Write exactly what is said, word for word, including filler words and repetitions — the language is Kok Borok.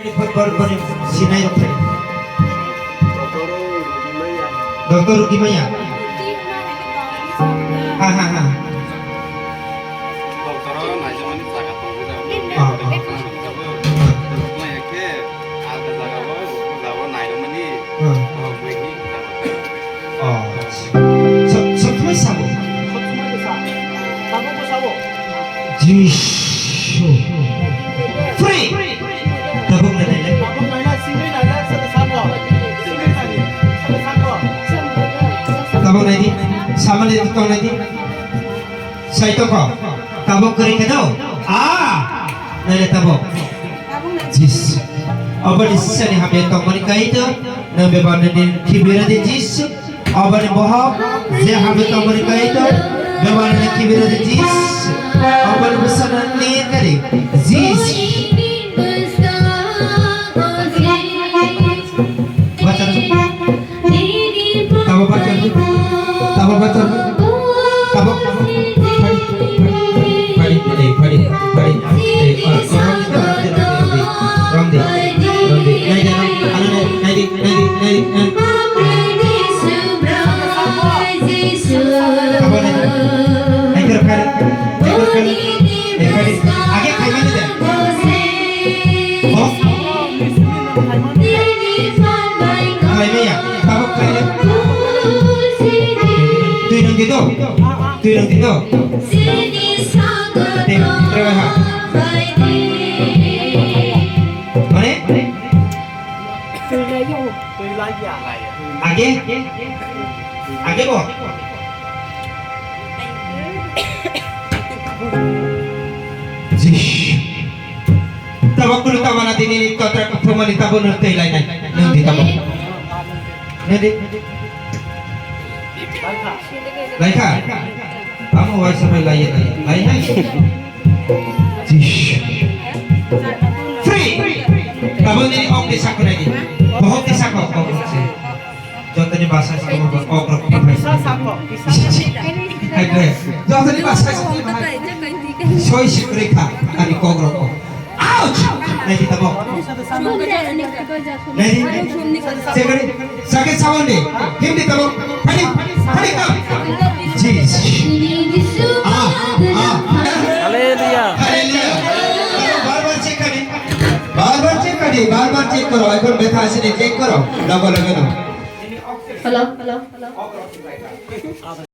Bor-, bor-, sinai rok thai. Doctor Rugi Maya. Ha, ha, ha. Doctor o naijamani jaga tongo jaga. Ah, ah. Naijamani jaga tongo jaga. Naijamani jaga tongo jaga. Ah. Oh. Sob, sob somoi sabo. Sob somoi ko sa. Tabuk ko sabo. Jisu. Free. Tabuk na naile. Tabuk naile, singri naile, sabo sabo. Singri naile, sabo sabo. Tabuk naidi. Samale tong naidi. Sai toko. Tabuk kari kado. Ah. Naile tabuk. Jisu. Abadi sani hamya tong mani kaito. Nang bebani khibira di Jisu. Aboni bohok, je hamya tongmani kaito, bebani kibira di Jis. Aboni bwsano ni kari, Jis. Bacar. Tabo bacar. Tabo bacar. Tabo. Padi, padi, padi, padi. Eh, orang, orang, orang, orang, orang, orang. Romdi, romdi, romdi. Naidi, ano nai, naidi, naidi, naidi, naidi. Abo nai. Nai kero kari, nai kero kari. Eh, kari. Age khai mani de. Oh. Khai maya, tabuk khai le. Twi nang di do. Twi nang di do. Te, te ha. Mane? Age? Age bo? Jish. Tabok kunu tabana tini ni totra kaphumani tabo nung tei lai nai. Nung di tabok. Nung di. Laikha. Amo waisa bai lai lai. Lai nai. Jish. Free. Tabok nini ok de sakho nai di. Bohok de sakho, ok de sakho. Jotoni basa sakho, ok rok. Hai bre. Jotoni basa sakho. Soi sikri kha, ani kok rok. Ouch! Nai di tabok. Nai di. Sekali. Sakit sawan de. Him di tabok. Padi. Padi kau. Jeez. Ah, ah. Hallelujah. Hallelujah. Bar bar check kari. Bar bar check kari. Bar bar check karo. Ekhon betha ase de check karo. Logo logo no. Hello, hello, hello.